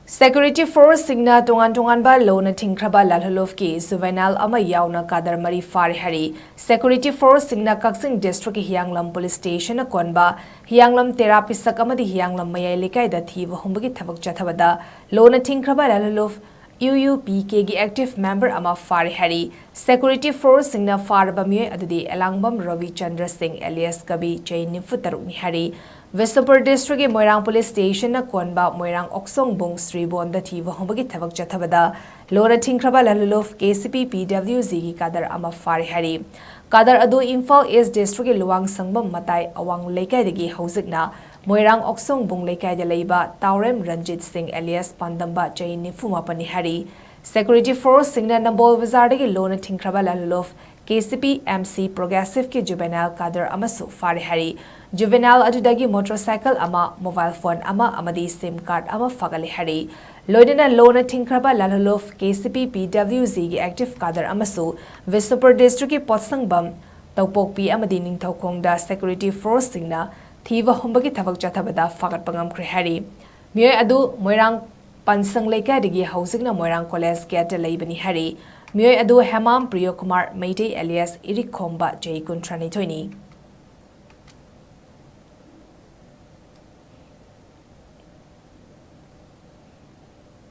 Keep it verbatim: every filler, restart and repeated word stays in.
Security forceꯁꯤꯡꯅ ꯇꯣꯉꯥꯟ ꯇꯣꯉꯥꯟꯕ ꯂꯣꯅ ꯊꯤꯡꯈ꯭ꯔꯕ ꯂꯥꯜꯍꯧꯂꯨꯞꯀꯤ juvenile ꯑꯃ ꯌꯥꯎꯅ ꯀꯥꯗꯔ ꯃꯔꯤ ꯐꯥꯔꯦ ꯍꯥꯏꯔꯤ꯫ Security forceꯁꯤꯡꯅ ꯀꯛꯆꯤꯡ districtꯀꯤ ꯍꯤꯌꯥꯡꯂꯝ police stationꯅ ꯀꯣꯟꯕ ꯍꯤꯌꯥꯡꯂꯝ ꯇꯦꯔꯥ ꯄꯤꯁꯛ ꯑꯃꯗꯤ ꯍꯤꯌꯥꯡꯂꯝ ꯃꯌꯥꯏ ꯂꯩꯀꯥꯏꯗ ꯊꯤꯕ ꯍꯨꯝꯕꯒꯤ ꯊꯕꯛ ꯆꯠꯊꯕꯗ ꯂꯣꯅ ꯊꯤꯡꯈ꯭ꯔꯕ ꯂꯥꯜꯍꯧꯂꯨꯞ UUPKꯒꯤ active member ꯑꯃ ꯐꯥꯔꯦ ꯍꯥꯏꯔꯤ꯫ Security forceꯁꯤꯡꯅ ꯐꯥꯔꯕ ꯃꯤꯑꯣꯏ ꯑꯗꯨꯗꯤ ꯑꯦꯂꯥꯡꯕꯝ ꯔꯕꯤꯆꯟꯗ꯭ꯔ ꯁꯤꯡ alias ꯀꯕꯤ, ꯆꯍꯤ ꯅꯤꯐꯨ ꯇꯔꯨꯛꯅꯤ ꯍꯥꯏꯔꯤ꯫ ꯕꯤꯁꯅꯨꯄꯨꯔ districtꯀꯤ ꯃꯣꯏꯔꯥꯡ police stationꯅ ꯀꯣꯟꯕ ꯃꯣꯏꯔꯥꯡ ꯑꯣꯛꯁꯣꯡꯕꯨꯡ ꯁ꯭ꯔꯤꯕꯣꯟꯗ ꯊꯤꯕ ꯍꯨꯝꯕꯒꯤ ꯊꯕꯛ ꯆꯠꯊꯕꯗ ꯂꯣꯅ ꯊꯤꯡꯈ꯭ꯔꯕ ꯂꯥꯜꯍꯧꯂꯨꯞ KCP PWGꯒꯤ ꯀꯥꯗꯔ ꯑꯃ ꯐꯥꯔꯦ ꯍꯥꯏꯔꯤ꯫ ꯀꯥꯗꯔ ꯑꯗꯨ ꯏꯝꯐꯥꯜ East districtꯀꯤ ꯂꯨꯋꯥꯡꯁꯪꯕꯝ ꯃꯇꯥꯏ ꯑꯋꯥꯡ ꯂꯩꯀꯥꯏꯗꯒꯤ ꯍꯧꯖꯤꯛꯅ ꯃꯣꯏꯔꯥꯡ ꯑꯣꯛꯁꯣꯡꯕꯨꯡ ꯂꯩꯀꯥꯏꯗ ꯂꯩꯕ ꯇꯥꯎꯔꯦꯝ ꯔꯟꯖꯤꯠ ꯁꯤꯡ alias ꯄꯥꯟꯗꯝꯕ, ꯆꯍꯤ ꯅꯤꯐꯨ ꯃꯥꯄꯟꯅꯤ ꯍꯥꯏꯔꯤ꯫ Security forceꯁꯤꯡꯅ ꯅꯝꯕꯣꯜ ꯕꯖꯥꯔꯗꯒꯤ ꯂꯣꯅ ꯊꯤꯡꯈ꯭ꯔꯕ ꯂꯥꯜꯍꯧꯂꯨꯞ KCP MC Progressiveꯀꯤ juvenile ꯀꯥꯗꯔ ꯑꯃꯁꯨ ꯐꯥꯔꯦ ꯍꯥꯏꯔꯤ꯫ Juvenile ꯑꯗꯨꯗꯒꯤ motorcycle ꯑꯃ, mobile phone ꯑꯃ ꯑꯃꯗꯤ SIM card ꯑꯃ ꯐꯥꯒꯠꯂꯦ ꯍꯥꯏꯔꯤ꯫ ꯂꯣꯏꯅꯅ ꯂꯣꯅ ꯊꯤꯡꯈ꯭ꯔꯕ ꯂꯥꯜꯍꯧꯂꯨꯞ KCP PWGꯒꯤ active ꯀꯥꯗꯔ ꯑꯃꯁꯨ ꯕꯤꯁꯅꯨꯄꯨꯔ districtꯀꯤ ꯄꯣꯠꯁꯪꯕꯝ, ꯇꯧꯄꯣꯛꯄꯤ ꯑꯃꯗꯤ ꯅꯤꯡꯊꯧꯈꯣꯡꯗ security forceꯁꯤꯡꯅ ꯊꯤꯕ ꯍꯨꯝꯕꯒꯤ ꯊꯕꯛ ꯆꯠꯊꯕꯗ ꯐꯥꯒꯠꯄ ꯉꯝꯈ꯭ꯔꯦ ꯍꯥꯏꯔꯤ꯫ ꯃꯤꯑꯣꯏ ꯑꯗꯨ ꯃꯣꯏꯔꯥꯡ ꯄꯟꯁꯪ ꯂꯩꯀꯥꯏꯗꯒꯤ ꯍꯧꯖꯤꯛꯅ ꯃꯣꯏꯔꯥꯡ college gateꯇ ꯂꯩꯕꯅꯤ ꯍꯥꯏꯔꯤ꯫ ꯃꯤꯑꯣꯏ ꯑꯗꯨ ꯍꯦꯃꯥꯝ ꯄ꯭ꯔꯤꯌꯣꯀꯨꯃꯥꯔ ꯃꯩꯇꯩ alias ꯏꯔꯤꯛꯈꯣꯝꯕ, ꯆꯍꯤ ꯀꯨꯟꯊ꯭ꯔꯥꯅꯤꯊꯣꯏꯅꯤ꯫